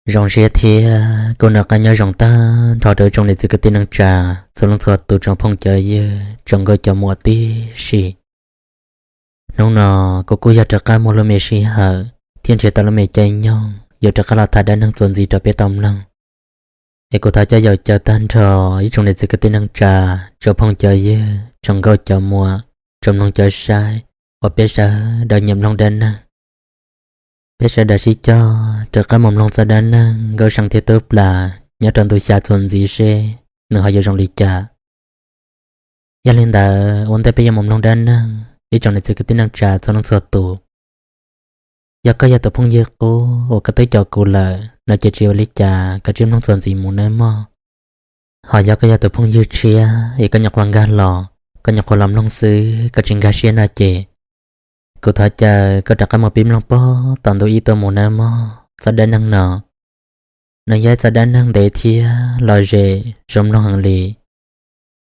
Zoo siab thiab kuj noj qab nyob zoo tag nrho rau ib tsoom niam txiv kwv tij neej tsa txhua leej txhua tus, tsoom phooj cov ywg, tsoom nkauj cov muam tib si. Hnub no kuv kuj yog rov qab muaj lub me sij hawm thiab nrhiav tau lub me caij nyoog yuav rov qab los tham dab neeg txuas ntxiv rau peb tau mloog. Es kuv thov coj yaus caw tag nrho ib tsoom niam txiv kwv tij neej tsa, tsoom phooj cov ywg, tsoom nkauj cov muam, tsoom mloog cov saib uas peb sawv daws nyiam mloog dab neeg, peb sawv daws sib cog rov qab mus mloog txoj dab neeg Nkauj See thiab Tub Plas nyob rau ntu xya txuas ntxiv seb nws ho yuav zoo li cas. Yog li ntawd ua ntej peb yuav mus mloog dab neeg, ib tsoom niam txiv kwv tij neej tsa txhua leej txhua tus, yog koj yog tus phooj ywg qub uas koj twb cov kuv lawm no ces tsis ua li cas, koj cia li mloog txuas ntxiv mus nawb mog. Ho yog koj yog tus phooj ywg tshiab es koj nyuam qhuav nkag los, koj nyuam qhuav los mloog xwb, koj tsis nkag siab no ces kuv thov caw koj rov qab mus pib mloog puag tom ntu ib tuaj mus nawb mog. Txoj dab neeg no nws yog ib txoj dab neeg ntev thiab lom zem zoo mloog heev li.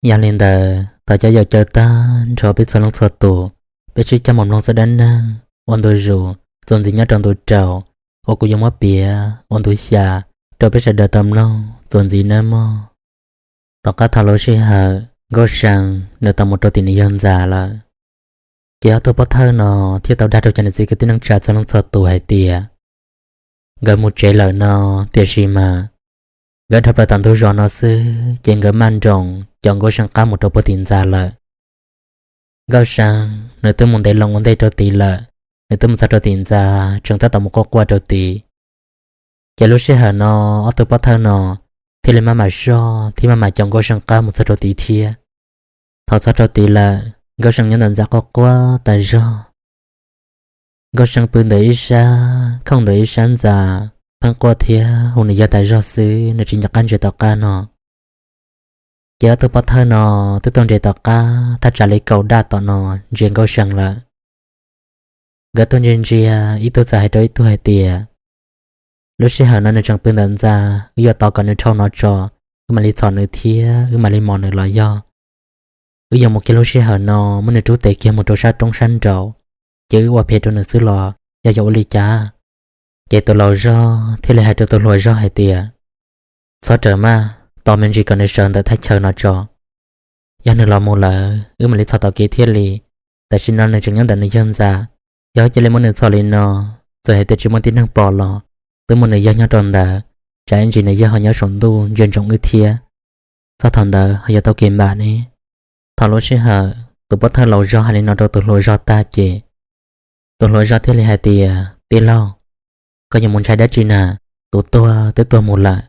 Yog li ntawd thov coj yaus caw tag nrho peb txhua leej txhua tus, peb sib cog mus mloog txoj dab neeg ua ntu zus txuas ntxiv nyob rau ntu rau uas kuv yuav muab piav ua ntu xya rau peb sawv daws tau mloog txuas ntxiv nawb mog. Tom qab thaum lub sij hawm Nkauj See nws tau mus rau tim nws yawg ntxa lawm, ces ob tug pov thawj no thiaj tau dag rau cov niam txiv kwv tij neej tsa txhua leej txhua tus hais tias nkawd mus tsev lawm no, tiam sis mas nkawd dhau plaws tom ntug zos no xwb ces nkawd maj nroos caum Nkauj See qab mus rau puag tim ntxa lawm. Nkauj See nws twb mus ntev loo ua ntej rau tid lawm, nws twb mus txog rau tim ntxa, tseem tab tom mus quaj quaj rau tid. Ces lub sij hawm no ob tug pov thawj no thiaj li maj mam soj thiab maj mam caum Nkauj See qab mus txog rau tid thiab. Thaum txog rau tid lawm, Nkauj See nyob ntawm ntxa quaj quaj tas zog. Nkauj See pw ntawm ib sab, khooj ntawm ib sab ntxa, pheej quaj thiab hu nws yawg tas zog xwb, nws tsis nco qab ntsia tom qab no. Ces ob tug pov thawj no twb tuaj nres tom qab thaj tsam li kaum daj tom no ntsia Nkauj See lawm. Nkawd tuaj ntsia ntsia, ib tug txawm hais rau ib tug hais tias, lub sij hawm no nws tseem pw ntawm ntxa, wb yuav tos kom nws dhau no tso, wb mam li txhom nws thiab wb mam li mos nws los yog wb yuav mus kiag lub sij hawm no muab nws rub tes kiag mus rau sab roob sab nraud, ces wb ua phem rau nws xwb los yog yuav ua li cas? Ces tus laus zog thiaj li hais rau tus hluas zog hais tias, txhob rawm maj, tos me ntsis kom nws sawv ntawm thaj chaw no tso. Yog nws los mus lawm wb mam li txhom tom kev thiaj li. Tam sim no nws tseem nyob ntawm nws yawg ntxa, yog wb cia li muab nws txhom li no, txawm hais tias tsis muaj tib neeg pom los twb muaj nws yawg nyob rau ntawd, tsam ib ntsis nws yawg ho nyob saum ntuj ntsia ntsoov wb thiab. Txog thaum ntawd ho yuav tau kev npam ne. Thaum lub sij hawm tus pov thawj laus zog hais li no rau tus hluas zog tag ces tus hluas zog thiaj li hais tias, tij laug, koj yuav mus ntshai dab tsi na? Tus tuag twb tuag mus lawm,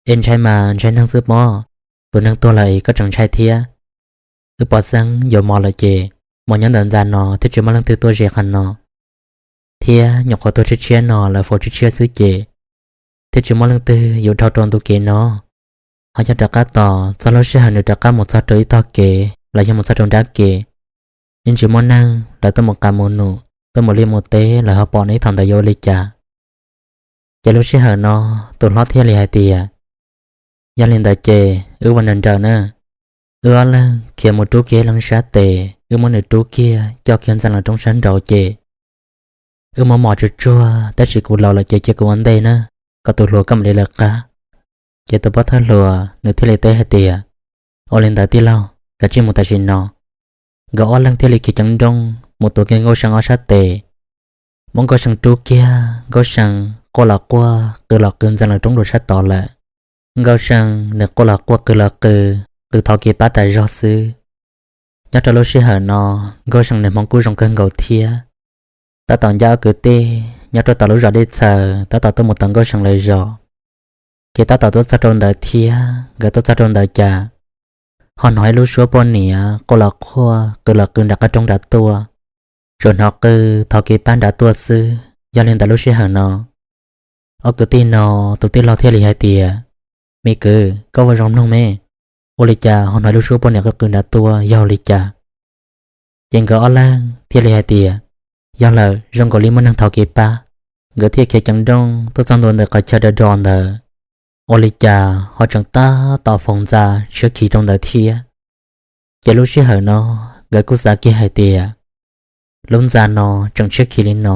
es ntshai mas ntshai neeg xwb pob, tus neeg tuag lawm es koj tseem ntshai thiab? Wb pov xeeb yuav mos lawm ces mos nyob ntawm ntxa no thiab tsis muaj leej twg tuaj ze qhov no, thiab nyuam qhuav tuag tshiab tshiab no lawv faus tshiab tshiab xwb ces thiab tsis muaj leej twg yuav dhau rau ntu kev no. Ho yog rov qab tos txog lub sij hawm nws rov qab mus txog rau ib tog kev los yog mus txog rau nrab kev, yeej tsis muaj neeg, lawv tuaj mus qas mus num, tuaj mus liaj mus teb, lawv ho pom nws ib thaum ntawd yuav ua li cas? Ces lub sij hawm no tus hlob thiaj li hais tias, yog li ntawd ces wb ua nrawm nrawm na, wb ob leeg khiav mus rub kiag ib leeg sab tes, wb muab nws rub kiag coj kiag ntxeev los roob sab nraud ces wb muab mos tsuag tsuag, tab sis kuv laus lawm ces cia kuv ua ntej na, kom tus hluas koj mam li lawv qab. Ces tus pov thawj hluas nws thiaj li teb hais tias, ua li ntawd tij laug, kav tsij mus tam sim no. Nkawd ob leeg thiaj li khiav ceev nrooj mus tuav kiag Nkauj See ob sab tes, muab Nkauj See rub kiag, Nkauj See quaj los quaj, qw los qw ntxeev los roob dua sab tod lawm. Nkauj See nws quaj los quaj qw los qw, qw thov kev pab tas zog xwb. Nyob rau lub sij hawm no Nkauj See nws hmoov kuj zoo kawg nkaus thiab, tab tom ncaj ob kwv tij nyob rau tom lub zos Dej Txhaws tab tom tuaj mus tom Nkauj See lawv zos. Ces tab tom tuaj txog rau ntawd thiab, nkawd tuaj txog rau ntawd cas ho hnov ib lub suab poj niam quaj los quaj qw los qw nram qab roob nrad tuaj, tsuas hnov qw thov kev pab nrad tuaj xwb. Yog li ntawd lub sij hawm no ob kwv tij no tus tij laug thiaj li hais tias, me kwv, koj ua zoo mloog me, ua li cas ho hnov ib lub suab poj niam qw qw nrad tuaj, yog ua li cas? Ces nkawd ob leeg thiaj li hais tias, yog lawm, zoo nkaus li muaj neeg thov kev pab. Nkawd thiaj khiav ceev nrooj tuaj txog ntua ntawm qhov chaw do do ntawd, ua li cas ho tseem tab tom foom ntxa tshiab khiv rau ntawd thiab. Ces lub sij hawm no nkawd kuj xav kiag hais tias, lub ntxa no tseem tshiab khiv li no,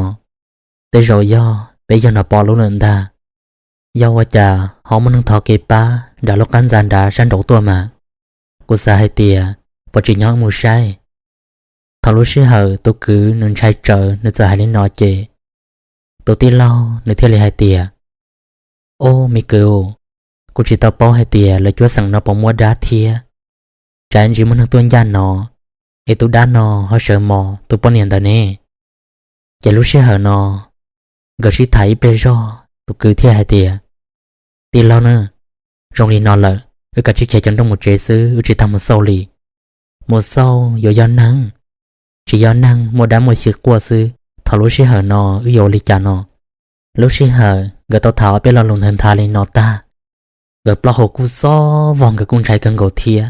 tej zaum yog peb yawg no pom lub lawm ntag. Yog ua cas ho muaj neeg thov kev pab nram lub qab ntxa nrad sab nraud tuaj mas? Kuv xav hais tias puas tsim nyog wb mus saib. Thaum lub sij hawm tus kwv nws ntshai tsawv nws txawm hais li no ces tus tij laug nws thiaj li hais tias, Ob, me kwv, kuv tsis tau paub hais tias lawv cuab xeem no puas muaj dab thiab. Tsam ntsis muaj neeg tuaj ncaj no, es tus dab no ho sawv mos tus poj niam ntawd ne. Ces lub sij hawm no nkawd sib tham ib pliag zog, tus kwv thiaj hais tias, Tij laug na, zoo li no lawm, wb kav tsij khiav cov nrooj mus tsev xwb, wb tsis tas mus xauj li. Mus xauj yuav yog neeg, tsis yog neeg muaj dab muaj xyw quaj xwb, thaum lub sij hawm no wb yuav ua li cas no? Lub sij hawm nkawd tau tham ob peb lo lus ntawd nthav li no tag, nkawd plaub hau kuj xob vog, nkawd kuj ntshai kawg nkaus thiab.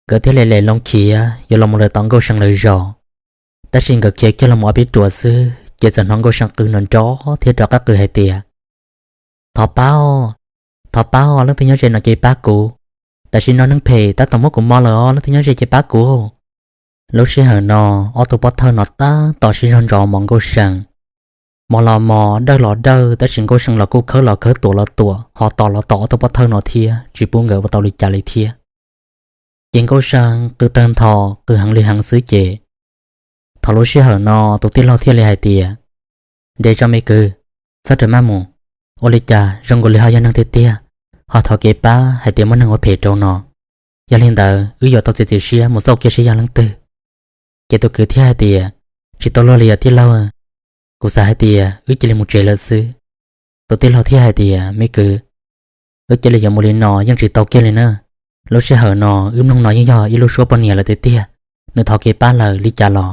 Nkawd thiaj li lem loo khiav yuav los mus lawm tom Nkauj See lawv zos. Tab sis nkawd khiav kiag los mus ob peb ruam xwb ces txawm hnov Nkauj See qw nrov nrov thiab rov qab qw hais tias, Thov pab os, thov pab os, leej twg nyob ze no cia li pab kuv. Tam sim no neeg phem tab tom muab kuv mos lawm os, leej twg nyob ze cia li pab kuv. Lub sij hawm no ob tug pov thawj no tab tom sib zog ntsos mos Nkauj See. Mos los mos, dawj los dawj, tab sis Nkauj See los kuj khawb los khawb, tuam los tuam, ho tom los tom ob tug pov thawj no thiab tsis pub nkawd ua tau li cas li thiab. Ces Nkauj See qw tawg ntho, qw heev li heev xwb ces thaum lub sij hawm no tus tij laug thiaj li hais tias, Nres tso me kwv, txhob rawm maj mus. Ua li cas zoo nkaus li ho yog neeg tiag tiag, ho thov kev pab hais tias muaj neeg ua phem rau no. Yog li ntawd wb yuav tau txiav txim siab mus xauj kiag seb yog leej twg. Ces tus kwv thiaj hais tias, Tsis tau luag li os tij laug, kuv xav hais tias wb cia li mus tsev lawm xwb. Tus tij laug thiaj hais tias, Me kwv, wb cia li yuav mus li no yeej tsis tau kiag li na. Lub sij hawm no wb mloog no yeej yog ib lub suab poj niam lawm tiag tiag, nws thov kev pab lawm li cas los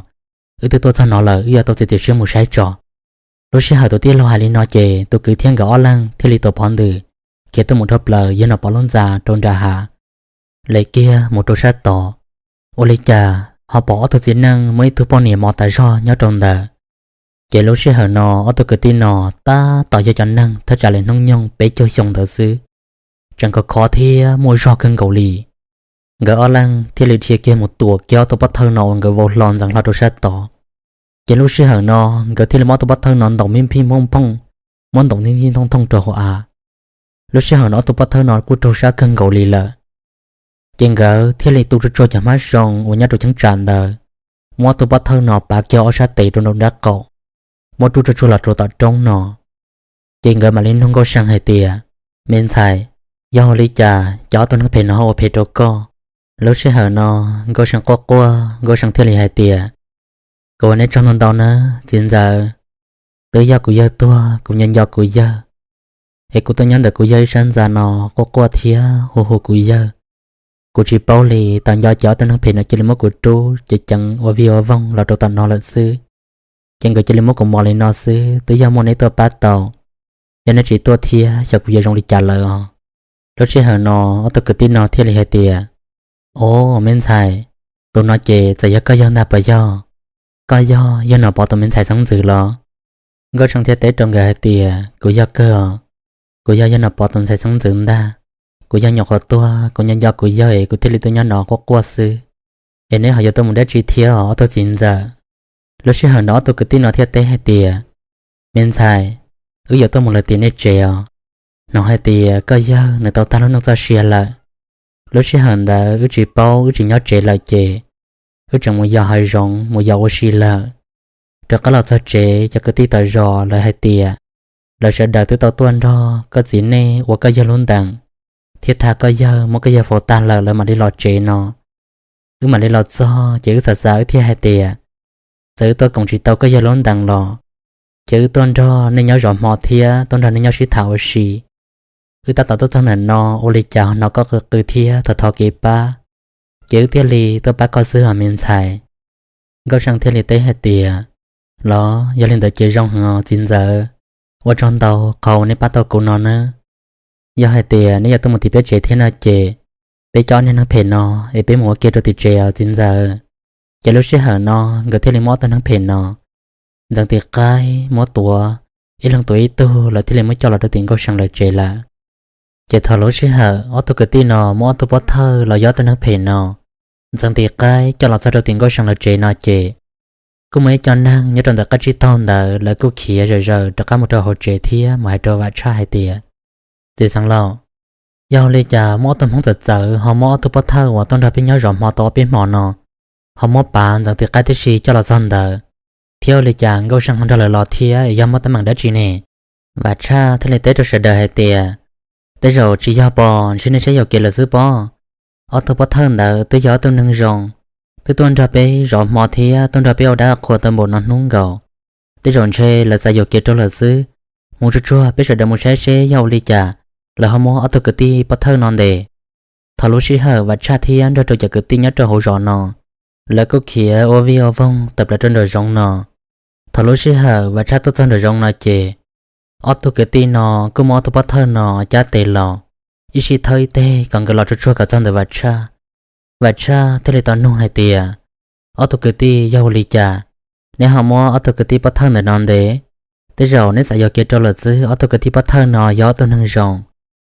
wb twb tuaj txog no lawm, wb yuav tau txiav txim siab mus saib tso. Lub sij hawm tus tij laug hais li no ces tus kwv thiab nkawd ob leeg thiaj li tuav phov ntws khiav tuaj mus dhau plaws Yawg Nom Pov lub ntxa rau nram hav, lem kiag mus rau sab tod. Ua li cas ho pom ob tug txiv neej muaj ib tug poj niam mos tas zog nyob rau ntawd. Ces lub sij hawm no ob tug kwv tij no tab tom yog cov neeg thaj tsam li hnub nyoog peb caug xyoo ntawd xwb, tseem khov khov thiab muaj zog kawg nkaus li. Nkawd ob leeg thiaj li dhia kiag mus tuam kiag ob tug pov thawj no uas nkawd vau hlo ntxeev hlo rau sab tod. Ces lub sij hawm no nkawd thiaj li muab ob tug pov thawj no ntaus npij npij nphooj nphooj, muab ntaus nti nti nthooj nthooj rau hauv av. Lub sij hawm no ob tug pov thawj no kuj raug sab kawg nkaus li lawm. Ces nkawd thiaj li tu tsuag tsuag cov hmab zoo uas nyob rau cheeb tsam ntawd, muab ob tug pov thawj no pav kiag ob sab tes rau nraum nraub qaum, muab rub tsuag tsuag los rau tom roob no. Ces nkawd mam li nug Nkauj See hais tias, Me ntxhais, yog ua li cas cov ob tug neeg phem no ho ua phem rau koj? Lub sij hawm no Nkauj See quaj quaj, Nkauj See thiaj li hais tias, Kuv ua nej tsaug ntau ntau na, txiv ntxawm. Twb yog kuv yawg tuag, kuv nco nco kuv yawg, es kuv tuaj nyob ntawm kuv yawg ib sab ntxa no quaj quaj thiab hu hu kuv yawg. Kuv tsis paub li, tas nco ces ob tug neeg phem no cia li muab kuv rub ceev ceev ua vij ua voog los rau tom no lawm xwb. Ces nkawd cia li muab kuv mos li no xwb, twb yog muaj neb tuaj pab tau, yog neb tsis tuaj thiab xyov kuv yuav zoo li cas lawm os. Lub sij hawm no ob tug kwv tij no thiaj li hais tias, Au, me ntxhais, tus no ces txawm yog koj yawg ntag puas yog? Koj yog yawg Nom Pov tus me ntxhais xeeb ntxwv los? Nkauj See thiaj teb rau nkawd hais tias, Kuv yog kawg os, kuv yog yawg Nom Pov tus ntxhais xeeb ntxwv ntag. Kuv yog nyuam qhuav tuag, kuv nco nco kuv yawg es kuv thiaj li tuaj nyob no quaj quaj xwb. Es neb ho yuav tuaj mus dab tsi thiab os ob tug txiv ntxawm? Lub sij hawm no ob tug kwv tij no thiaj teb hais tias, Me ntxhais, wb yuav tuaj mus lawm tim nej tsev os. Hnov hais tias koj yawg nws tau tag lub neej txoj sia lawm. Lub sij hawm ntawd wb tsis paub, wb tsis nyob tsev lawm ces wb tseem mus yos hav zoov mus yos ua si lawm. Rov qab los txog tsev, cov kwv tij tom zos lawv hais tias lawv sawv daws twb tau tuaj nrog koj txiv nej ua koj yawg lub ntees, thiab tha koj yawg muab koj yawg faus tag lawm lawv mam li los tsev no. Wb mam li los txog ces wb xav xav wb thiaj hais tias, txawm wb tuaj koom tsis tau koj yawg lub ntees los, ces wb tuaj nrog nej nyob zov hmo thiab tuaj nrog nej nyob sib tham ua si. Wb tab tom tuaj txog ntawm no ua li cas ho hnov koj qw qw thiab thov thov kev pab, ces wb thiaj li tuaj pab koj xwb os me ntxhais. Nkauj See thiaj li teb hais tias, Los yog li ntawd ces zoo heev os txiv ntxawm, ua tsaug ntau qhov uas nej pab tau kuv no nawb. Yog hais tias neb yuav tuaj mus tim peb tsev thiab no ces peb coj ob niag neeg phem no es peb mus ua ke rau tim tsev os txiv ntxawm. Ces lub sij hawm no nkawd thiaj li muab ob tug neeg phem no ntxeev tim qaib muab tuav, ib leeg tuav ib tug, lawv thiaj li muab coj los rau tim Nkauj See lawv tsev lawm. Ces thaum lub sij hawm ob tug kwv tij no muab ob tug pov thawj los yog ob tug neeg phem no ntxeev tim qaib coj los txog rau tim Nkauj See lawv tsev no ces kuj muaj ib co neeg nyob rau ntawm qab tsib taug ntawd lawv kuj khiav zawm zaws rov qab mus rau hauv tsev thiab mus hais rau Vam Tshaj hais tias, Txiv xeev laus, yog ua li cas muaj ob tug hmoob txawv txawv ho muab ob tug pov thawj uas tuaj nrog peb nyob zov hmo tau ob peb hmo no ho muab pav ntxeev tim qab tib si coj los txog ntawd, thiab ua li cas Nkauj See ho nrog lawv los thiab es yog muaj teeb meem dab tsi ne? Vam Tshaj thiaj li teb rau sawv daws hais tias, tej zaum tsis yog pom, ntshe nej saib yuam kev lawm xwb pob. Ob tug pov thawj ntawd twb yog ob tug neeg zoo, twb tuaj nrog peb zov hmo thiab tuaj nrog peb ua dab qhua tau npaum no hnub nkaus. Tej zaum ntshe lawv xav yuam kev rau lawm xwb. Mus tsuag tsuag peb sawv daws mus saib seb yog ua li cas lawv ho muab ob tug kwv tij pov thawj no ntes. Thaum lub sij hawm Vam Tshaj thiab nrog rau cov kwv tij nyob rau hauv zos no, lawv kuj khiav ua vij ua voog tawm plaws rau nraum zoov no. Thaum lub sij hawm Vam Tshaj tuaj txog nraum zoov no ces, ob tug kwv tij no kuj muab ob tug pov thawj no cab tes los, ib sij thawb ib teg kom nkawd los tsuag tsuag kom txog ntawm Vam Tshaj. Vam Tshaj thiaj li tau nug hais tias, ob tug kwv tij, yog ua li cas neb ho muab ob tug kwv tij pov thawj ntawm no ntes? Tej zaum neb xav yuam kev rau lawm xwb. Ob tug kwv tij pov thawj no yog ob tug neeg zoo,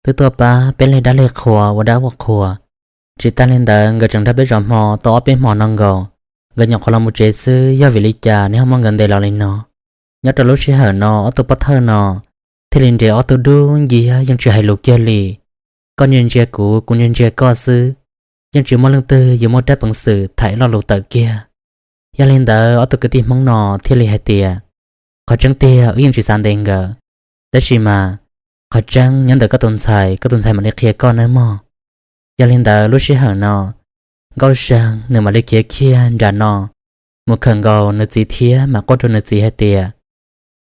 twb tuaj pab peb leg dab leg qhua ua dab ua qhua. Tsis tas li ntawd nkawd tseem nrog peb zov hmo tau ob peb hmo no nkaus, nkawd nyuam qhuav los mus tsev xwb, yog vim li cas neb ho muab nkawd ntes los li no? Nyob rau lub sij hawm no ob tug pov thawj no thiaj li nres ob tug dub nciab yeej tsis hais lus kiag li. Koj ntsia ntsia kuv, kuv ntsia ntsia koj xwb, yeej tsis muaj leej twg yuav muaj rab peev xwm tham ib lo lus tawm kiag. Yog li ntawd ob tug kwv tij hmoob no thiaj li hais tias, qhov tseeb tiag wb yeej tsis xav ntes nkawd, tab sis mas qhov tseeb nyob ntawm koj tus ntxhais, koj tus ntxhais mam li qhia koj nawb mog. Yog li ntawd lub sij hawm no Nkauj See nws mam li khiav kiag nram no mus khawm nkaus nws txiv thiab mam quaj rau nws txiv hais tias,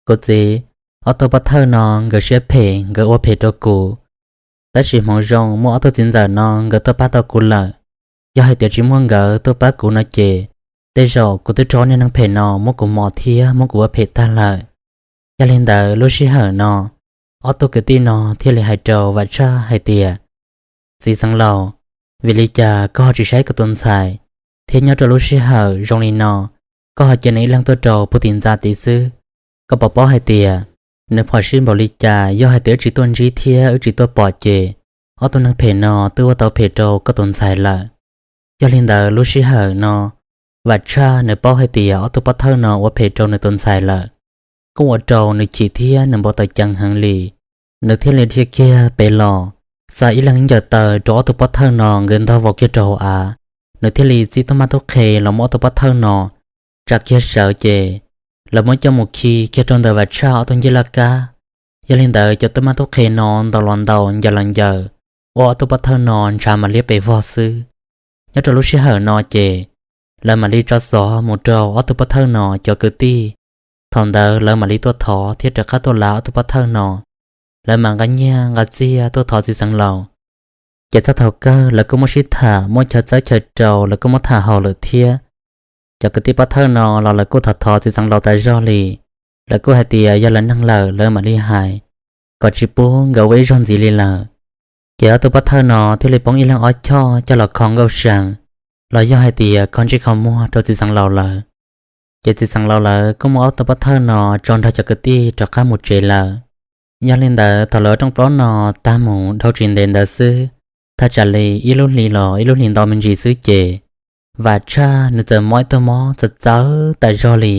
kuv txiv, ob tug pov thawj no nkawd siab phem, nkawd ua phem rau kuv. Tab sis hmoov zoo muaj ob tug txiv ntxawm no nkawd tuaj pab tau kuv lawm. Yog hais tias tsis muaj nkawd tuaj pab kuv no ces, tej zaum kuv twb raug niag neeg phem no muab kuv mos thiab muab kuv ua phem tag lawm. Yog li ntawd lub sij hawm no ob tug kwv tij no thiaj li hais rau Vam Tshaj hais tias, txiv xeev laus, vim li cas koj ho tsis saib koj tus ntxhais, thiab nyob rau lub sij hawm zoo li no koj ho cia nws ib leeg tuaj rau puag tim ntxa tid xwb? Koj puas paub hais tias nws phom sij npaum li cas? Yog hais tias wb tsis tuaj ntsib thiab wb tsis tuaj pom ces ob tug neeg phem no twb ua tau phem rau koj tus ntxhais lawm. Yog li ntawd lub sij hawm no Vam Tshaj nws paub hais tias ob tug pov thawj no ua phem rau nws tus ntxhais lawm, kuj ua rau nws chim thiab nws npau taws ceev heev li. Nws thiaj li dhia kiag pem los, xa ib leeg ncaws taw rau ob tug pov thawj no nkawd ntog vau kiag rau hauv av. Nws thiaj li txib tub mab tub qhe los muab ob tug pov thawj no tsa kiag sawv ces, lawv muab coj mus khi kiag rau ntawm Vam Tshaj ob tug ncej laj kab. Yog li ntawd cov tub mab tub qhe no ntaus los ntaus, ncaws los ncaws, ua ob tug pov thawj no ntshav mam liab pes vog xwb. Nyob rau lub sij hawm no ces, lawv mam li tso xov mus rau ob tug pov thawj no cov kwv tij. Thaum ntawd lawv mam li tuaj thov thiab rov qab tuaj lav ob tug pov thawj no. Lawv mam nqa nyiaj nqa txiaj tuaj thov txiv xeev laus. Ces txog thaum kawg lawv kuj muab sib tham, muab chaw txawb chaw rau lawv kuj muab tham haum lawm thiab. Cov kwv tij pov thawj no los lawv kuj thov thov txiv xeev laus tas zog li. Lawv kuj hais tias yog lawv neeg lawm lawv mam li hais, kom tsis pub nkawd ua ib zaug ntxiv li lawm. Ces ob tug pov thawj no thiaj li poob ib leeg ob choj coj los kho Nkauj See, los yog hais tias kho ntsej kho muag rau txiv xeev laus lawv. Ces txiv xeev laus lawv kuj muab ob tug pov thawj no tso nrog cov kwv tij rov qab mus tsev lawm. Yog li ntawd thaum lawv rooj plaub no tag mus dhau tsis ntev ntawd xwb, thaj tsam li ib lub hlis los ib lub hlis ntau me ntsis xwb ces, Vam Tshaj nws txawm mob ib tug mob txawv txawv tas zog li.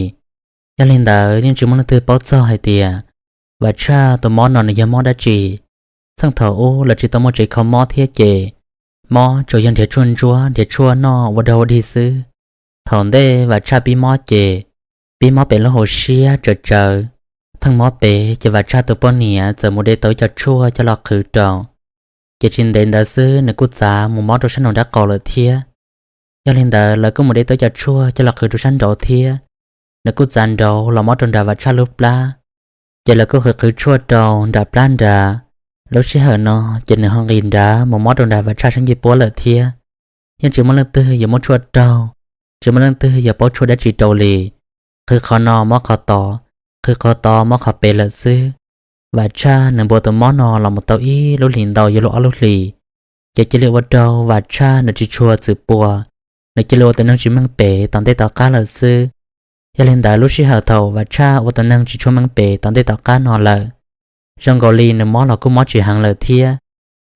Yog li ntawd yeej tsis muaj leej twg paub txog hais tias Vam Tshaj tus mob no nws yog mob dab tsi. Txheej thaum ub lawv tsis tau muaj tsev kho mob thiab ces, mob tsuas yog nrhiav tshuaj ntsuab nrhiav tshuaj noj ua dog ua dig xwb. Thaum ntej Vam Tshaj pib mob ces, pib mob pem lub hauv siab tsawv tsawv. Pheej mob pem ces Vam Tshaj tus poj niam txawm mus de tau cov tshuaj coj los qhwv rau. Ces tsis ntev ntawd xwb nws kuj txav mus mob rau sab nraum nraub qaum lawm thiab. Yog li ntawd lawv kuj mus de tau cov tshuaj coj los qhwv rau sab nraud thiab. Nws kuj txav nraud los mob rau nram Vam Tshaj lub plab. Ces lawv kuj qhwv qhwv tshuaj rau nram plab nrad. Lub sij hawm no ces nws ho nqis nrad mus mob rau nram Vam Tshaj sab ncej puab lawm thiab. Yeej tsis muaj leej twg yuav muab tshuaj raug, tsis muaj leej twg yuav paub tshuaj dab tsi rau li. Qhwv qhov no mob qhov tod, qhwv qhov tod mob qhov pem lawm xwb. Vam Tshaj nws npua tus mob no los mus tau ib lub hlis ntau yuav luag ob lub hlis, ces cia li ua rau Vam Tshaj nws tsis tshua txwm pua, nws cia li ua tus neeg tsis meej pem tom ntej tom qab lawm xwb. Yog li ntawd lub sij hawm thaum Vam Tshaj ua tus neeg tsis tshua meej pem tom ntej tom qab no lawm, zoo nkaus li nws mob los kuj mob tsis heev lawm thiab.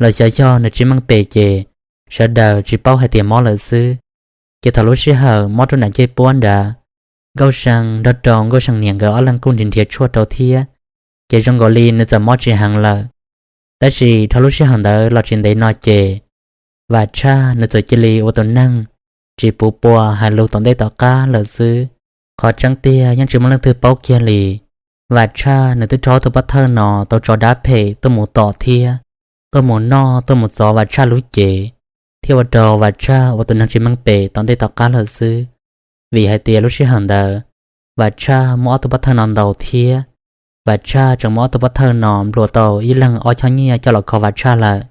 Los xyov yog nws tsis meej pem ces sawv daws tsis paub hais tias mob lawm xwb. Ces thaum lub sij hawm mob rau nram ncej puab nrad, Nkauj See nrog rau Nkauj See niam nkawd ob leeg kuj nrhiav nrhiav tshuaj rau thiab, ces zoo nkaus li nws txawm mob tsis heev lawm. Tab sis dhau lub sij hawm ntawd los tsis ntev no ces Vam Tshaj nws txawm cia li ua tus neeg tsis puv pua hais lus tom ntej tom qab lawm xwb. Qhov tseeb tiag yeej tsis muaj leej twg paub kiag li. Vam Tshaj nws twb raug ob tug pov thawj no tau tso dab phem tuaj mus tom thiab tuaj mus noj tuaj mus txov Vam Tshaj lub cev, thiab ua rau Vam Tshaj ua tus neeg tsis meej pem tom ntej tom qab lawm xwb. Vim hais tias lub sij hawm ntawd Vam Tshaj muaj ob tug pov thawj no ntaus thiab Vam Tshaj tseem muab ob tug pov thawj no nplua tau ib leeg ob choj nyiaj coj los kho Vam Tshaj lawm.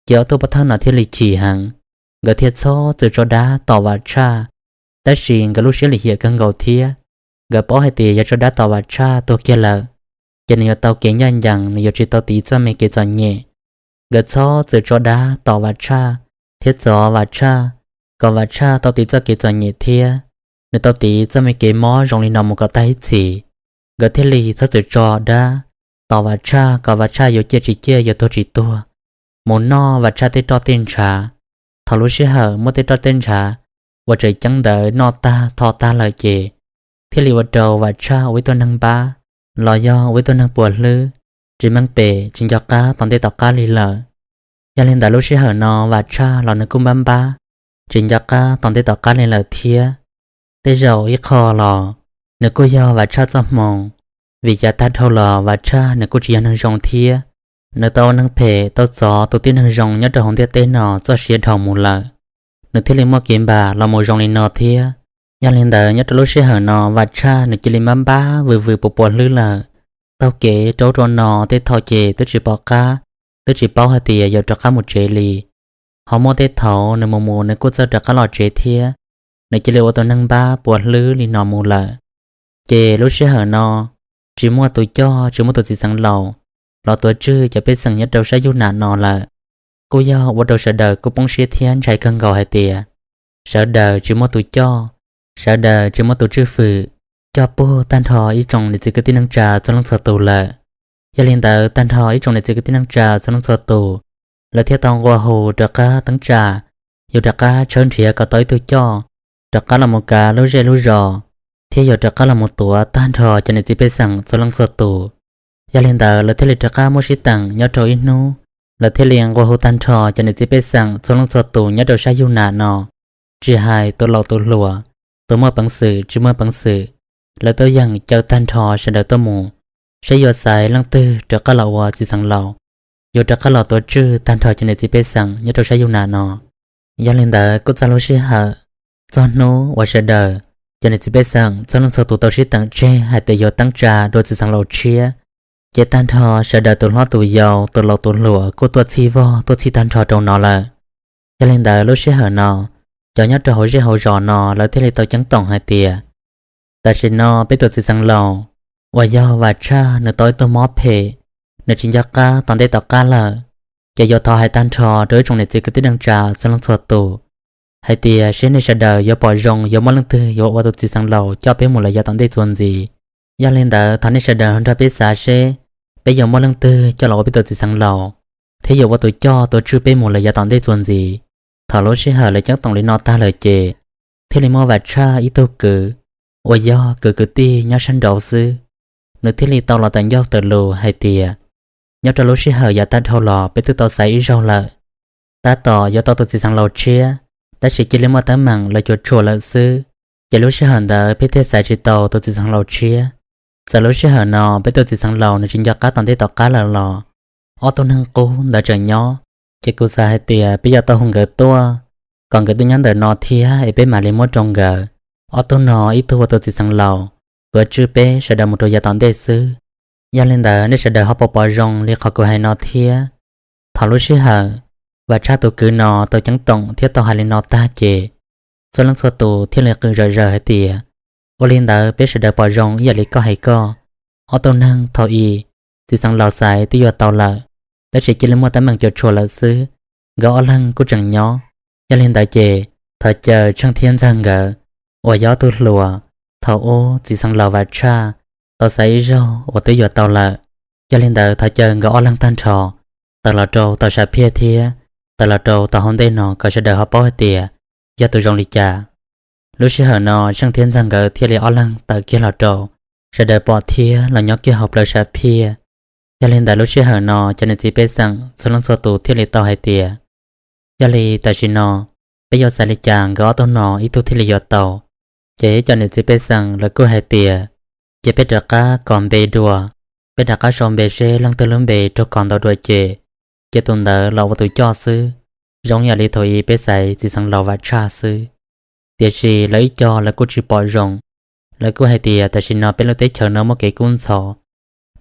Ces ob tug pov thawj no thiaj li chim heev, nkawd thiaj txhob txwm tso dab tom Vam Tshaj. Tab sis nkawd lub siab lim hiam kawg nkaus thiab nkawd paub hais tias yog tso dab tom Vam Tshaj tuag kiag lawm ces nws yuav tau kev ncaj ncees, nws yuav tsis tau tiv txoj me kev txom nyem. Nkawd txhob txwm tso dab tom Vam Tshaj thiab txov Vam Tshaj, kom Vam Tshaj tau tiv txoj kev txom nyem thiab nws tau tiv txoj me kev mob zoo li no mus kom tag ib txhis. Nkawd thiaj li txhob txwm tso dab tom Vam Tshaj kom Vam Tshaj yuav ciaj tsis ciaj yuav tuag tsis tuag, mus noj Vam Tshaj tej roj tej ntshav. Thaum lub sij hawm muab tej roj tej ntshav uas tseem ceeb ntawd noj tag tho tag lawm ces thiaj li ua rau Vam Tshaj ua ib tug neeg npab los yog ua ib tug neeg puas hlwb, tsis meej pem tsis nco qab tom ntej tom qab li lawm. Yog li ntawd lub sij hawm no Vam Tshaj los nws kuj npab npab, tsis nco qab tom ntej tom qab li lawm thiab. Tej zaum ib qho los nws kuj yog Vam Tshaj txoj hmoo, vim yav tag dhau los Vam Tshaj nws kuj tsis yog neeg zoo thiab. Nws tau ua neeg phem tau txov tus tib neeg zoo nyob rau hauv ntiaj teb no txoj sia dhau mus lawm, nws thiaj li muaj kev npam los mus zoo li no thiab. Yog li ntawd nyob rau lub sij hawm no Vam Tshaj nws cia li npab npab vwm vwm puas puas hlwb lawm. Taug kev rau ub rau no tej thaum ces twb tsis pom qab, twb tsis paub hais tias yuav rov qab mus tsev li. Ho muaj tej thaum nws mus mus nws kuj txawj rov qab los tsev thiab, nws cia li ua tus neeg npab puas hlwb li no mus lawm. Ces lub sij hawm no tsis muaj tus coj tsis muaj tus txiv xeev laus los tuav tswj cov pej xeem nyob rau sab Yug Nam no lawm. Kuj yog ua rau sawv daws kuj poob siab thiab ntshai kawg nkaus hais tias sawv daws tsis muaj tus coj, sawv daws tsis muaj tus tswj fwm coj puag tag nrho ib tsoom niam txiv kwv tij neej tsa txhua leej txhua tus lawm. Yog li ntawd tag nrho ib tsoom niam txiv kwv tij neej tsa txhua leej txhua tus, lawv thiaj tau nqua hu rov qab teeb tsa, yuav rov qab tshawb nrhiav kom tau ib tug coj, rov qab los mus kav lub zej lub zos, thiab yuav rov qab los mus tuav tag nrho cov niam txiv pej xeem txhua leej txhua tus. Yog li ntawd lawv thiaj li rov qab muab sib teem nyob rau ib hnub, lawv thiaj li nqua hu tag nrho cov niam txiv pej xeem txhua leej txhua tus nyob rau sab Yug Nam no, tsis hais tus laus tus hluas, tus muaj peev xwm tsis muaj peev xwm, lawv tuaj yeem caw tag nrho sawv daws tuaj mus, saib yuav xaiv leej twg rov qab los ua txiv xeev laus, yuav rov qab los tuav tswj tag nrho cov niam txiv pej xeem nyob rau sab Yug Nam no. Yog li ntawd kuj txog lub sij hawm, txog hnub uas sawv daws cov niam txiv pej xeem txhua leej txhua tus tau sib teem tseg hais tias yuav teeb tsa dua txiv xeev laus tshiab, ces tag nrho sawv daws tus hlob tus yau tus laus tus hluas kuj tuaj txhij vog tuaj txhij tag nrho rau no lawm. Yog li ntawd lub sij hawm no, cov nyob rau hauv zej hauv zos no lawv thiaj li tau ceeb toom hais tias tam sim no peb tus txiv xeev laus uas yog Vam Tshaj nws tau ib tug mob phem, nws tsis nco qab tom ntej tom qab lawm, ces yuav thov hais tag nrho rau ib tsoom niam txiv kwv tij neej tsa txhua leej txhua tus hais tias seb nej sawv daws yuav pom zoo yuav muaj leej twg yuav ua tus txiv xeev laus coj peb mus lawm yav tom ntej txuas ntxiv. Yog li ntawd thov nej sawv daws nrog peb xav seb peb yuav muaj leej twg coj los ua peb tus txiv xeev laus, thiab yuav ua tus coj tuav tswj peb mus lawm yav tom ntej txuas ntxiv. Thaum lub sij hawm lawv ceeb toom li no tag lawm ces thiaj li muaj Vam Tshaj ib tug kwv uas yog kwv kwv tij nyob sab nraud xwb, nws thiaj li tau los tawm ncauj tawm lus hais tias nyob rau lub sij hawm yav tag dhau los peb twb tau xaiv ib zaug lawm, tab tom yuav tau tus txiv xeev laus tshiab, tab sis cia li muaj teeb meem lawv cuam tshuam lawm xwb, ces lub sij hawm ntawd peb thiaj xaiv tsis tau tus txiv xeev laus tshiab. Txawm lub sij hawm no peb tus txiv xeev laus nws tsis nco qab tom ntej tom qab lawm los ob tug neeg qub ntawd tseem nyob, ces kuv xav hais tias peb yuav tau hu nkawd tuaj, kom nkawd tuaj nyob ntawm no thiab es peb mam li muab rau nkawd. Ob tug no ib tug ua tus txiv xeev laus tuav tswj peb sawv daws mus rau yav tom ntej xwb. Yog li ntawd nej sawv daws ho puas pom zoo li qhov kuv hais no thiab? Thaum lub sij hawm Vam Tshaj tus kwv no tau ceeb toom thiab tau hais li no tag ces txhua leej txhua tus thiaj li qw zom zaws hais tias ua li ntawd peb sawv daws pom zoo ib yam li koj hais koj. Ob tug neeg thaum ub txiv xeev laus xaiv twb yuav tau lawm, tab sis cia li muaj teeb meem cuam tshuam lawm xwb, nkawd ob leeg kuj tseem nyob. Yog li ntawd ces thov caw Tsheej thiab Ntxawg nkawd uas yog ob tug hluas thaum ub txiv xeev laus Vam Tshaj tau xaiv ib zaug uas twb yuav tau lawm. Yog li ntawd thov caw nkawd ob leeg tag nrho tawm los rau tom sam phiaj thiab tawm los rau tom hauv ntej no kom sawv daws ho paub hais tias yog tus zoo li cas. Lub sij hawm no Tsheej thiab Ntxawg nkawd thiaj li ob leeg tawm kiag los rau, sawv daws pom thiab los nyob kiag hauv plawv sam phiaj. Yog li ntawd lub sij hawm no cov niam txiv pej xeem txhua leej txhua tus thiaj li tau hais tias, yog li tam sim no peb yuav xav li cas nkawd ob tug no ib tug thiaj li yuav tau. Ces cov niam txiv pej xeem lawv kuj hais tias, ces peb rov qab kos npe dua, peb rov qab sau npe seb leej twg lub npe raug kos ntau dua ces, ces tus ntawd los ua tus coj xwb, zoo yam li thaum ub peb xaiv txiv xeev laus Vam Tshaj xwb. Tiam sis lawv ib co lawv kuj tsis pom zoo, lawv kuj hais tias tam sim no peb lub teb chaws no muaj kev kub ntxhov,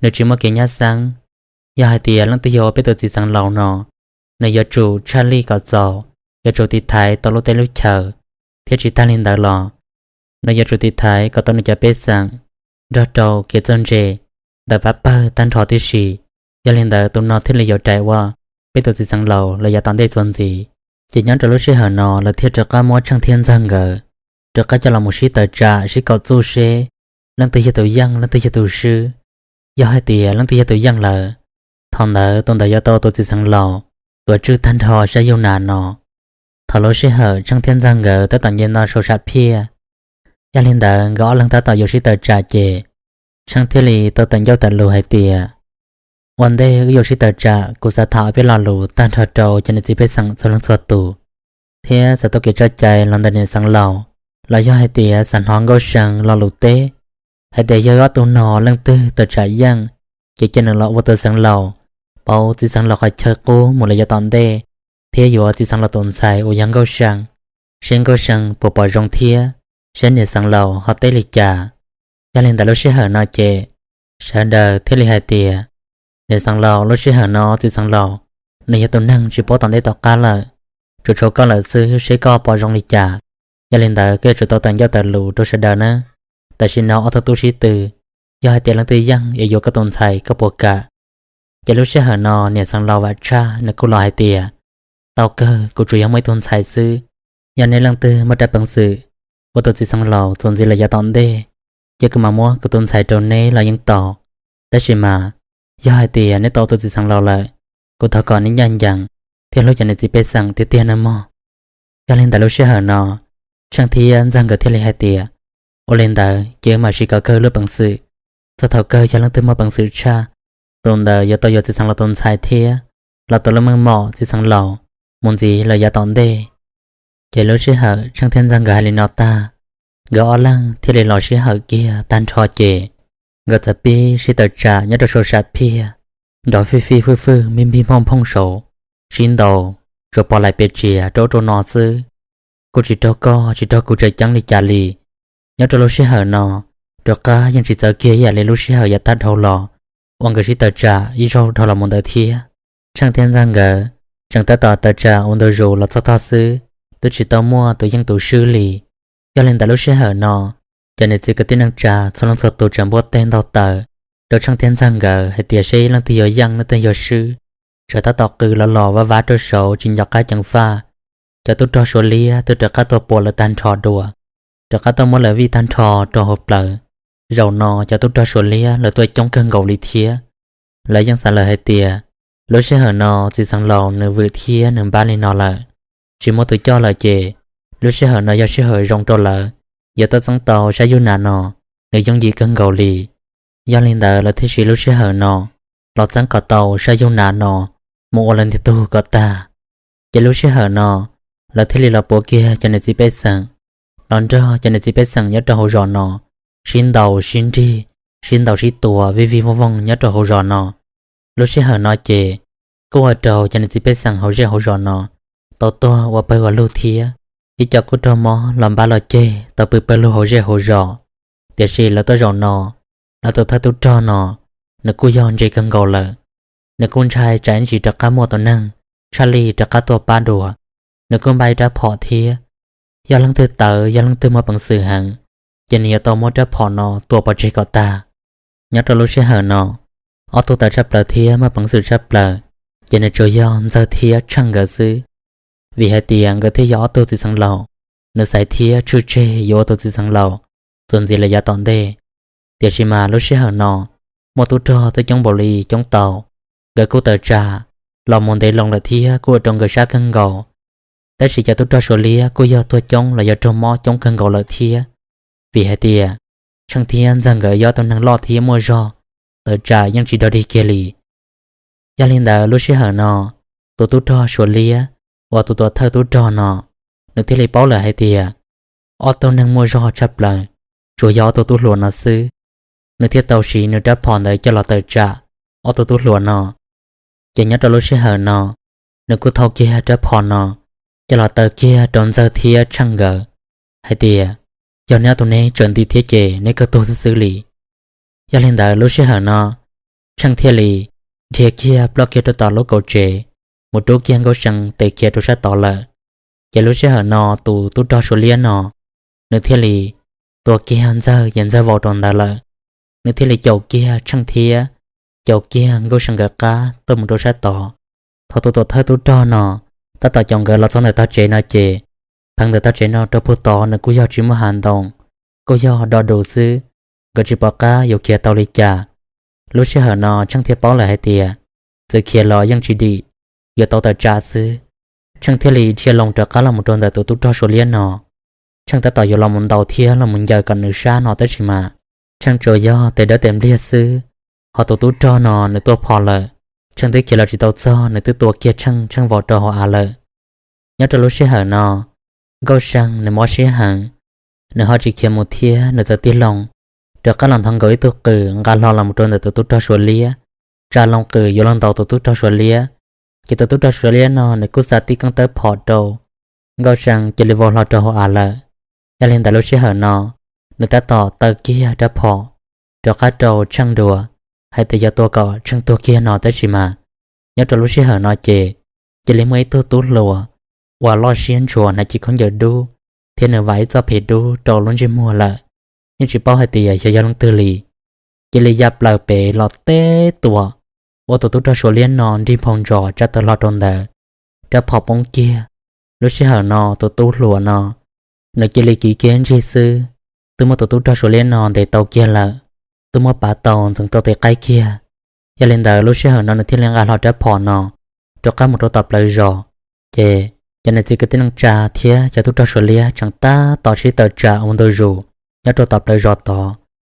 nws tsis muaj kev nyab xeeb. Yog hais tias leej twg yog peb tus txiv xeev laus no, nws yuav tsum tshaj lij kom txaus, yuav tsum tiv thaiv tau lub teb lub chaws, thiab tsis tag li ntawd los nws yuav tsum tiv thaiv kom tau nws cov pej xeem nrog rau kev txawj ntse ntawm pab pawg tag nrho tib si. Yog li ntawd tus no thiaj li yuav rais ua peb tus txiv xeev laus lawv yav tom ntej txuas ntxiv. Ces nyob rau lub sij hawm no lawv thiaj rov qab muab Tsheej thiab Ntxawg nkawd rov qab coj los mus sib tawm tsam sib kaum txuj seb leej twg yog tus yeej leej twg yog tus swb. Yog hais tias leej twg yog tus yeej lawm, thaum ntawd tus ntawd yuav tau tus txiv xeev laus tuav tswj tag nrho sab yug nas no. Thaum lub sij hawm Tsheej thiab Ntxawg nkawd tab tom nce nto sau sam phiaj, yog li ntawd nkawd ob leeg tab tom yuav sib tawm tsam ces Tsheej thiaj li tau tawm ncauj tawm lus hais tias, ua ntej wb yuav sib tawm tsam kuv xav tham ob peb lo lus tag nrho rau cov niam txiv pej xeem txhua leej txhua tus, thiab xav tau kev tso cai los ntawm niam xeev laus, los yog hais tias xav hnov Nkauj See lo lus teb, hais tias yog ob tug no leej twg tawm tsam yeej, ces cia nws los ua tus xeev laus, pauv txiv xeev laus qhov chaw qub mus lawm yav tom ntej, thiab yuav txiv xeev laus tus ntxhais uas yog Nkauj See, seb Nkauj See puas pom zoo thiab seb niam xeev laus ho teb li cas. Yog li ntawd lub sij hawm no ces sawv daws thiaj li hais tias, niam xeev laus, lub sij hawm no txiv xeev laus nws yog tus neeg tsis paub tom ntej tom qab lawm, tsuas tshuav koj lawm xwb seb koj pom zoo li cas. Yog li ntawd koj yuav tsum tau tawm ncauj tawm lus rau sawv daws nawb. Tam sim no ob tug tub sib tw, yog hais tias leej twg yeej es yuav koj tus ntxhais koj puas kam? Ces lub sij hawm no niam xeev laus Vam Tshaj nws kuj los hais tias, tau kawg, kuv tsuas yog muaj ib tug ntxhais xwb. Yog nej leej twg muaj rab peev xwm ua tus txiv xeev laus txuas ntxiv lawm yav tom ntej, ces kuv mam muab kuv tus ntxhais rau neb los yeej tau. Tab sis mas yog hais tias neb tau ua tus txiv xeev laus lawm, kuv thov kom neb ncaj ncees thiab hlub cov niam txiv pej xeem tiag tiag nawb mog. Yog li ntawd lub sij hawm no Tsheej thiab Ntxawg nkawd thiaj li hais tias, ua li ntawd ces wb mam sib koom kawg lub peev xwm, txog thaum kawg yog leej twg muaj peev xwm tshaj, tus ntawd yuav tau yuav txiv xeev laus tus ntxhais thiab los tau lub meej mom txiv xeev laus mus ntxiv lawm yav tom ntej. Ces lub sij hawm Tsheej thiab Ntxawg nkawd hais li no tag, nkawd ob leeg thiaj li los sij hawm kiag tag nrho ces nkawd txawm pib sib tawm tsam nyob rau saum sam phiaj, nrov fij fij fwj fwj npij npij nphooj nphooj saud, sib ntaus, tsuas pom laim pes tsias rau ub rau no xwb. Kuj tsis raug koj tsis raug kuv tseem ceeb li cas li. Nyob rau lub sij hawm no, rov qab yeej tsis txawv kiag ib yam li lub sij hawm yav tag dhau los uas nkawd sib tawm tsam ib zaug dhau los mus ntawd thiab. Tsheej thiab Ntxawg nkawd tseem tab tom tawm tsam ua ntu zus los txog tog xwb, twb tsis tau muaj tus yeej tus swb li. Yog li ntawd lub sij hawm no, cov niam txiv kwv tij neej tsa txhua leej txhua tus tseem npuaj teg ntaug taw rau Tsheej thiab Ntxawg nkawd hais tias seb leej twg yuav yeej leej twg yuav swb. Tseem tab tom qw los los vaj vab rau saud tsis nco qab ceev faj. Cov tub rog Suav liab twb rov qab tuaj puas lawv tag nrho dua, rov qab tuaj muab lawv vij tag nrho rau hauv plawv. Zaum no cov tub rog Suav liab lawv tuaj coob kawg nkaus li thiab. Lawv yeej xav lawm hais tias lub sij hawm no txiv xeev laus nws vwm thiab nws npab li no lawm, tsis muaj tus coj lawm ces lub sij hawm no yog sij hawm zoo rau lawv yuav tuaj txeeb tau sab yug nas no, nws yooj yim kawg nkaus li. Yog li ntawd lawv thiaj siv lub sij hawm no los txeeb kom tau sab yug nas no mus ua lawv ntiag tug kom tag. Ces lub sij hawm no lawv thiaj li los puav kiag cov niam txiv pej xeem, los nrog cov niam txiv pej xeem nyob rau hauv zos no sib ntaus sib nrig, sib ntaus sib tua vij vij voog voog nyob rau hauv zos no. Lub sij hawm no ces kuj ua rau cov niam txiv pej xeem hauv zej hauv zos no tau tuag ua pawg ua lug thiab. Ib co kuj raug mob los npab los ceg tau pw pawg lug hauv zej hauv zos. Tiam sis lawv tuaj zaum no, lawv tus thawj tub rog no, nws kuj yog ntse kawg nkaus lawm. Nws kuj ntshai tsam ib ntsis rov qab muaj tus neeg tshaj lij rov qab tuaj pab dua, nws kuj npaj ib rab phom thiab. Yog leej twg tawv, yog leej twg muaj peev xwm heev, ces nws yuav tau muab rab phom no tua pov tseg kom tag. Nyob rau lub sij hawm no, ob tug tawv tshaj plaws thiab muaj peev xwm tshaj plaws, ces nws tsuas yog Ntxawg thiab Tsheej nkawd xwb. Vim hais tias nkawd thiaj yog ob tug txiv xeev laus nws xaiv thiab tshwj tseg yuav ua tus txiv xeev laus txuas ntxiv lawm yav tom ntej. Tiam sis mas lub sij hawm no, muaj tub rog tuaj coob npaum li coob tau, nkawd kuj tawm tsam los mus ntev loo lawm thiab kuj ua rau nkawd sab kawg nkaus. Tab sis cov tub rog Suav liab kuj yog tuag coob los yog raug mob coob kawg nkaus lawm thiab. Vim hais tias Tsheej thiab Ntxawg nkawd yog tus neeg loj thiab muaj zog, tawm tsam yeej tsis dog dig kiag li. Yog li ntawd lub sij hawm no, tus tub rog Suav liab uas tus tuam thawj tub rog no, nws thiaj li paub lawm hais tias ob tug neeg muaj zog tshaj plaws tsuas yog ob tug tub hluas no xwb. Nws thiaj tau siv nws rab phom ntawd coj los tawm tsam ob tug tub hluas no. Ces nyob rau lub sij hawm no, nws kuj thau kiag rab phom no coj los taw kiag rau Ntxawg thiab Tsheej nkawd hais tias, yog neb ob tug neb tseem nti thiab ces neb kawg tuag xwb xwb li. Yog li ntawd lub sij hawm no, Tsheej thiaj li dhia kiag ploj kiag rau tom lub kaum tsev, mus rub kiag Nkauj See tes khiav rau sab tod lawm. Ces lub sij hawm no tus tub rog Suav liab no, nws thiaj li tua kiag Ntxawg ces Ntxawg vau rau ntawd lawm. Nws thiaj li caum kiag Tsheej thiab caum kiag Nkauj See nkawd qab tuaj mus rau sab tod. Thaum tus tuam thawj tub rog no tab tom caum nkawd los txog ntawm tog tsev no ces, pheev ntawm tog tsev no rau puag tod nws kuj yog tsis muaj hav ntoo, kuj yog do dus xwb, nkawd tsis pom qab yuav khiav tau li cas. Lub sij hawm no Tsheej thiaj paub lawm hais tias txawm khiav los yeej tsis dim, yuav tau tawm tsam xwb. Tsheej thiaj li dhia loo rov qab los mus rau ntawm tus tub rog Suav liab no. Tsheej tab tom yuav los mus ntaus thiab los mus ncaws kom nws sab no tab sis mas Tsheej tsuas yog tes dawb tes npliag xwb, ho tus tub rog no nws tua phom lawm. Tsheej twb khiav los tsis tau txog, nws twb tua kiag Tsheej, Tsheej vau rau hauv av lawm. Nyob rau lub sij hawm no, Nkauj See nws mob siab heev, nws ho tsis khiav mus thiab nws txawm tig loo rov qab los nthov nkaus ib tug qws nqa hlo los mus rau ntawm tus tub rog Suav liab, tsa loo qws yuav los ntaus tus tub rog Suav liab. Ces tus tub rog Suav liab no nws kuj xa tib keeb tawb phom rau, Nkauj See cia li vau hlo rau hauv av lawm. Yog li ntawd lub sij hawm no, nws tab tom taw kiag rab phom rov qab rau Tsheej dua, hais tias yuav tua kom Tsheej tuag kiag no tab sis mas, nyob rau lub sij hawm no ces cia li muaj ib tug tub hluas uas loj siab ntshua hnav cev khaub ncaws dub thiab nws vam ib txoj phem dub rau lub ntsej muag lawm, yeej tsis paub hais tias xyov yog leej twg li. Cia li ya plaws pem los teb tuam, ua tus tub rog Suav liab no nrig nphau ntsos tsa taw hlo rau ntawd, rab phom poob kiag. Lub sij hawm no tus tub hluas no, nws cia li kiv kiag ntsig xwb, twb muab tus tub rog Suav liab no ntes tau kiag lawm, twb muab pav tau ntxeev tau tes qaib kiag. Yog li ntawd lub sij hawm no nws thiaj li nqa hlo rab phom no rov qab mus rau tom plawv zos. Ces cov niam txiv kwv tij neej tsa thiab cov tub rog Suav liab tseem tab tom sib tawm tsam ua ntu zus nyob rau tom plawv zos tod,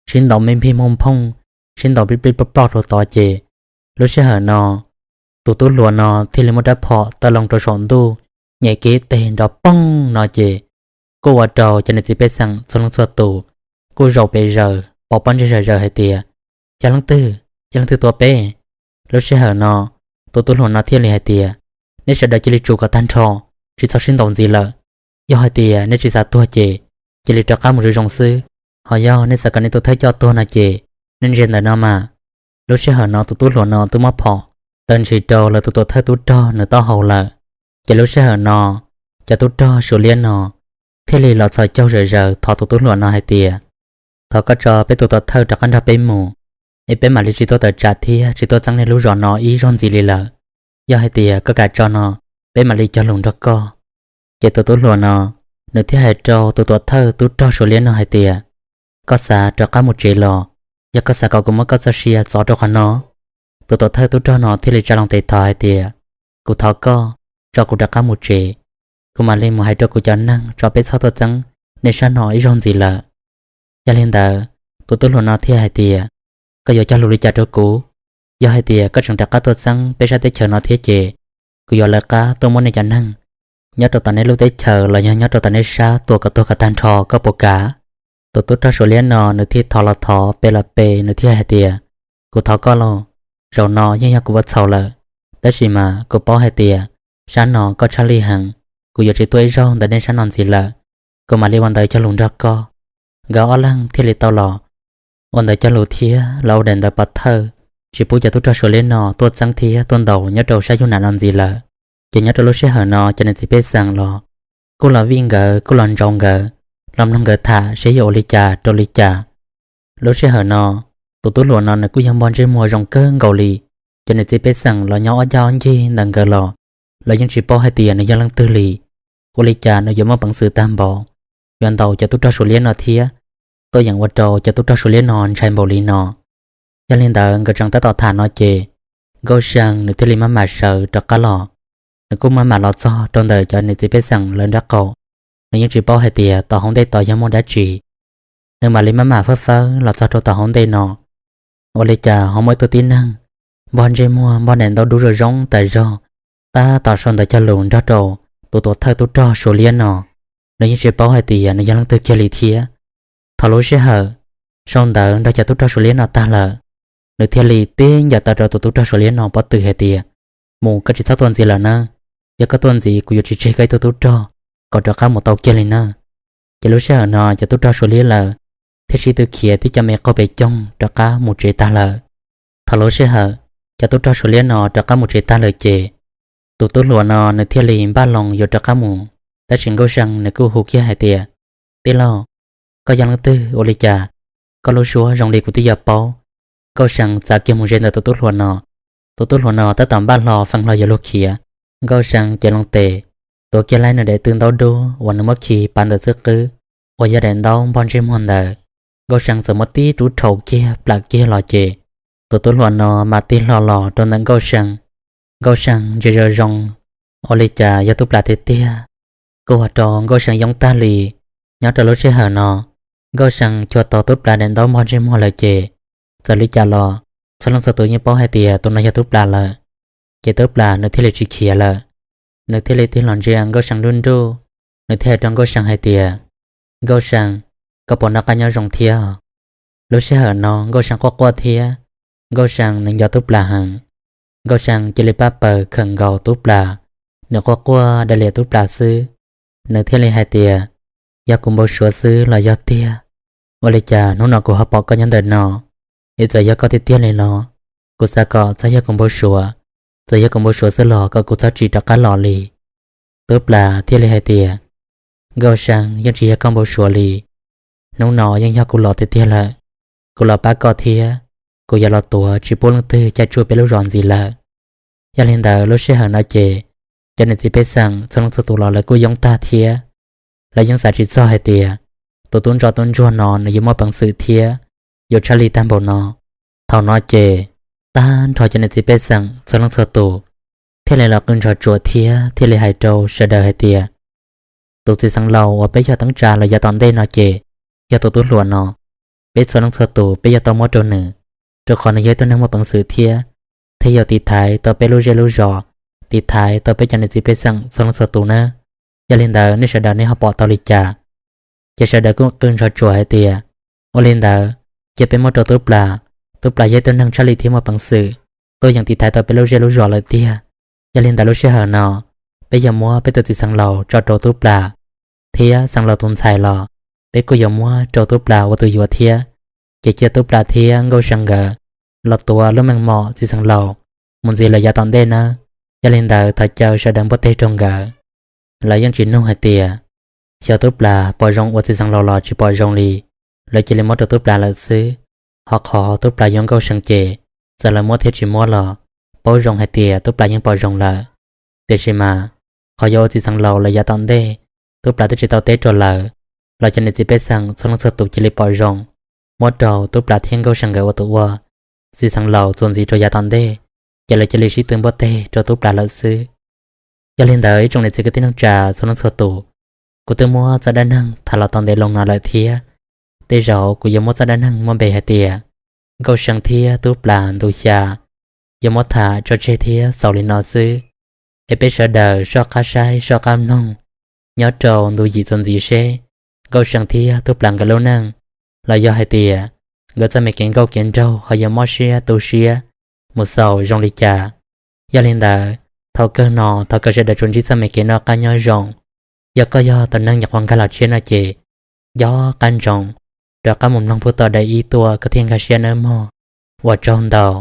sib ntaus me npig muaj nphooj, sib ntaus plig plig ploj ploj rau tod ces, lub sij hawm no tus tub hluas no thiaj li muab rab phom taw loo rau saum ntuj, nyem kiag ib teg nrov poog no ces, kuj ua rau cov niam txiv pej xeem txhua leej txhua tus kuj zaum pes zaws pos pob ntseg zawm zaws hais tias, yog leej twg, yog leej twg tua peb? Lub sij hawm no tus tub hluas no thiaj li hais tias, neb sawv daws cia li tsum kom tag nrho, tsis txhob sib ntaus ntxiv lawm. Yog hais tias neb tsis xav tuag ces cia li rov qab mus zoo zoo xwb, ho yog neb xav kom neb tus thawj coj tuag no ces neb ntsia ntawm no mas. Lub sij hawm no tus tub hluas no twb muab phom taw ntshis rau lawv tus tuam thawj tub rog nws taub hau lawm. Ces lub sij hawm no cov tub rog Suav liab no thiaj li los txhos caug zawm zaws thov tus tub hluas no hais tias, thov koj tso peb tus tuam thawj rov qab nrog peb mus, es peb mam li tsis tuaj tawm tsam thiab tsis tuaj txeeb nej lub zos no ib zaug ntxiv li lawm. Yog hais tias koj kam tso no, peb mam li cog lus nrog koj. Ces tus tub hluas no nws thiaj hais rau tus tuam thawj tub rog Suav liab no hais tias, koj xav rov qab mus tsev los, yog koj xav kom kuv muab koj txoj sia txov rau qhov no? Tus tuam thawj tub rog no thiaj li tsa loo tes thov hais tias, kuv thov koj tso kuv rov qab mus tsev, kuv mam li mus hais rau kuv cov neeg tso peb txhob tuaj txeeb nej sab no ib zaug ntxiv lawm. Yog li ntawd, tus tub hluas no thiaj hais tias, koj yuav cog lus li cas rau kuv? Yog hais tias koj tseem rov qab tuaj txeeb peb sab teb chaws no thiab ces, kuv yuav lawv qab tuaj muab nej cov neeg nyob rau tom nej lub teb chaws los yog nyob rau tom nej sab tua kom tuag kom tag nrho, koj puas kam? Tus tub rog Suav liab no nws thiaj thov los thov pe los pe, nws thiaj hais tias, kuv thov koj lauj, zaum no yeej yog kuv ua txhaum lawm, tab sis mas kuv paub hais tias sab no koj tshaj lij heev, kuv yuav tsis tuaj ib zaug ntawm nej sab no ntxiv lawm, kuv mam li ua ntawv cog lus nrog koj. Nkawd ob leeg thiaj li tau los ua ntawv cog lus thiab los ua daim ntawv pov thawj, tsis pub cov tub rog Suav liab no tuaj txeeb thiab tuaj ntaus nyob rau sab Yug Nam no ntxiv lawm. Ces nyob rau lub sij hawm no cov niam txiv pej xeem los kuj los vij nkawd, kuj los ntsaum nkawd, los mloog nkawd tham seb yuav ua li cas rau li cas. Lub sij hawm no, tus tub hluas no nws kuj yog npog ntsej muag zoo kawg nkaus li. Cov niam txiv pej xeem los nyob ob cag ob ncig ntawm nkawd los, los yeej tsis paub hais tias nws yog leej twg li, ua li cas nws yuav muaj peev xwm tag npaum yuav ntaus cov tub rog Suav liab no thiab tuaj yeem ua rau cov tub rog Suav liab no ntshai npaum li no. Yog li ntawd nkawd tseem tab tom tham no ces, Nkauj See nws thiaj li maj mam sawv rov qab los. Nws kuj maj mam los txog rau ntawm cov niam txiv pej xeem lawv nraub qaum. Nws yeej tsis paub hais tias tom hauv ntej tod yog muaj dab tsi. Nws mam li maj mam fawb fawb los txog rau tom hauv ntej no, ua li cas ho muaj ib tug tib neeg npog ntsej muag npog daim ntaub dub zoo zoo tas zog, tab tom sau ntawv cog lus nrog rau tus tuam thawj tub rog Suav Liab no, nws yeej tsis paub hais tias nws yog leej twg kiag li thiab. Thaum lub sij hawm sau ntawv nrog cov tub rog Suav Liab no tag lawm, nws thiaj li tib ncaws taw rau tus tub rog Suav Liab no pob tw hais tias, mus, koj tsis txhob tuaj ntxiv lawm nawb. Yog koj tuaj ntxiv kuv yuav tsis tseg koj ib tug tub rog kom rov qab mus tau kiag li nawb. Ces lub sij hawm no cov tub rog Suav Liab lawv thiaj sib tw khiav tib co me qaug pes coog rov qab mus tsev tag lawm. Thaum lub sij hawm cov tub rog Suav Liab no rov qab mus tsev tag lawm ces tus tub hluas no nws thiaj li npaj loo yuav rov qab mus, tab sis Nkauj See nws kuj hu kiag hais tias, tij laug, koj yog leej twg ua li cas, koj lub suab zoo li kuv twb yuav paub. Nkauj See txav kiag mus ze ntawm tus tub hluas no. Tus tub hluas no tab tom npaj hlo feej hlo yuav luag khiav, Nkauj See ces loo tes tuav kiag laib nws daim tw ntaub dub uas nws muab khi pav ntawm xwb qwb, uas yog daim ntaub npog ntsej muag ntawd. Nkauj See txawm muab tib rub rhaum kiag plam kiag los ces tus tub hluas no mam tig hlo los rau ntawm Nkauj See. Nkauj See ntsia zoo zoo, ua li cas yog tub plas tiag tiag, kuj ua rau Nkauj See yoob tag li. Nyob rau lub sij hawm no, Nkauj See chua tau tub plas daim ntaub npog ntsej muag lawm ces txawm li cas los txhua leej txhua tus yeej paub hais tias tus no yog tub plas lawm. Ces tub plas nws thiaj li tsis khiav lawm, nws thiaj li tig los ntsia Nkauj See nruj nruj, nws thiaj hais rau Nkauj See hais tias, Nkauj See, koj puas noj qab nyob zoo thiab? Lub sij hawm no Nkauj See quaj quaj thiab, Nkauj See nws nco tub plas heev. Nkauj See cia li pab paws khawm nkaus tub plas, nws quaj quaj dai lias tub plas xwb. Nws thiaj li hais tias, yog kuv npau suav xwb los yog tiag? Ua li cas hnub no kuv ho pom koj nyob ntawm no? Es txawm yog koj tiag tiag li los, kuv xav kom txhob yog kuv npau suav, txawm yog kuv npau suav xwb los kom kuv txhob tsis rov qab los li. Tub plas thiaj li hais tias, Nkauj See, yeej tsis yog koj npau suav li, hnub no yeej yog kuv los tiag tiag lawm. Kuv los pab koj thiab, kuv yuav los tuav tsis pub leej twg caij tsuj peb lub zos ntxiv lawm. Yog li ntawd lub sij hawm no ces cov niam txiv pej xeem txhua leej txhua tus los lawv kuj yoob tag thiab. Lawv yeej xav tsis txog hais tias tus tub ntsuag tub ntsuag no nws yuav muaj peev xwm thiab yuav tshaj lij tag npaum no. Thaum no ces tag nrho cov niam txiv pej xeem txhua leej txhua tus thiaj li los qw nrov tsuas thiab thiaj li hais rau sawv daws hais tias, tus txiv xeev laus uas peb yog teeb tsa los yav tom ntej no ces yog tus tub hluas no. Peb txhua leej txhua tus peb yuav tau muab rau nws, rau qhov nws yog ib tug neeg muaj peev xwm thiab thiaj yuav tiv thaiv tau peb lub zej lub zos, tiv thaiv tau peb cov niam txiv pej xeem txhua leej txhua tus nawb. Yog li ntawd nej sawv daws nej ho pom tau li cas? Ces sawv daws kuj qw nrov tsuas hais tias, ua li ntawd, cia peb muab rau tub plas. Tub plas yog ib tug neeg tshaj lij thiab muaj peev xwm, tuaj yeem tiv thaiv tau peb lub zej lub zos lawm tiag. Yog li ntawd lub sij hawm no peb yuav muab peb tus txiv xeev laus tso rau tub plas, thiab xeev laus tus ntxhais los peb kuj yuav muab rau tub plas ua tus yuav thiab. Ces cia tub plas thiab Nkauj See nkawd los tuav lub meej mom txiv xeev laus mus ntxiv lawm yav tom ntej nawb. Yog li ntawd thov caw sawv daws npuaj teg rau nkawd. Lawv yeej tsis nug hais tias xyov tub plas pom zoo ua txiv xeev laus los tsis pom zoo li, lawv cia li muab rau tub plas lawm xwb. Ho qhov tub plas yuav Nkauj See ces txawm lawv muab thiab tsis muab los paub zoo hais tias tub plas yeej pom zoo lawm. Tiam sis mas qhov yuav ua txiv xeev laus lawm yav tom ntej, tub plas twb tsis tau teb rau lawv, los cov niam txiv pej xeem txhua leej txhua tus cia li pom zoo muab rau tub plas thiab Nkauj See nkawd ua tus ua txiv xeev laus txuas ntxiv rau yav tom ntej, ces lawv cia li sib tw npuaj teg rau tub plas lawm xwb. Yog li ntawd ib tsoom niam txiv kwv tij neej tsa txhua leej txhua tus, kuv twb muab txoj dab neeg tham los tau ntev loo no lawm thiab. Tej zaum kuv yuav muab txoj dab neeg muaj npe hais tias Nkauj See thiab tub plas ntu xya yuav muab tham tso tseg thiab xaus li no xwb. Es peb sawv daws soj qab saib soj qab mloog nyob rau ntu yim txuas ntxiv seb Nkauj See thiab tub plas nkawd lub neej los yog hais tias nkawd txoj me kev nkauj kev nraug ho yuav mob siab tu siab mus xaus zoo li cas. Yog li ntawd, thaum kawg no thov kom sawv daws tsuas ntsib txoj me kev noj qab nyob zoo. Yog koj yog tus neeg nyuam qhuav nkag los tshiab no ces nco qab ntsoov rov qab mus mloog puag tom daim ib tuaj koj thiaj nkag siab nawb mog. Ua tsaug ntau.